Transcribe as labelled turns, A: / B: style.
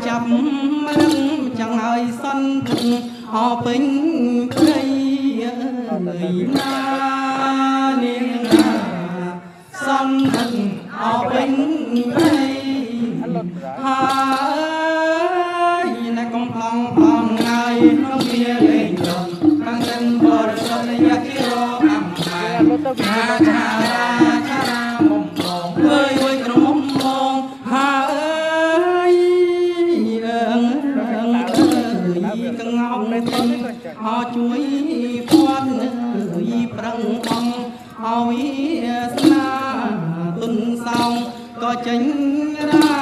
A: ចាប់រឹងចង់ឲ្យសន្ធឹកអពេញព្រៃអើយណានាងណាសន្ធឹកអពេញព្រៃហើយណែកំប្លង់ផងងាយក្នុងវាលេងចុះខាងសិនបរិសុទ្ធយៈជារអំណាឆាឆារាឆារាមុំបងអើយអើយក្រមុំបងហាអើយអើងអើយកងោកទិញអជួយពាន់អើយប្រឹងបងអវិស្នាទុនសោងក៏ចេញរា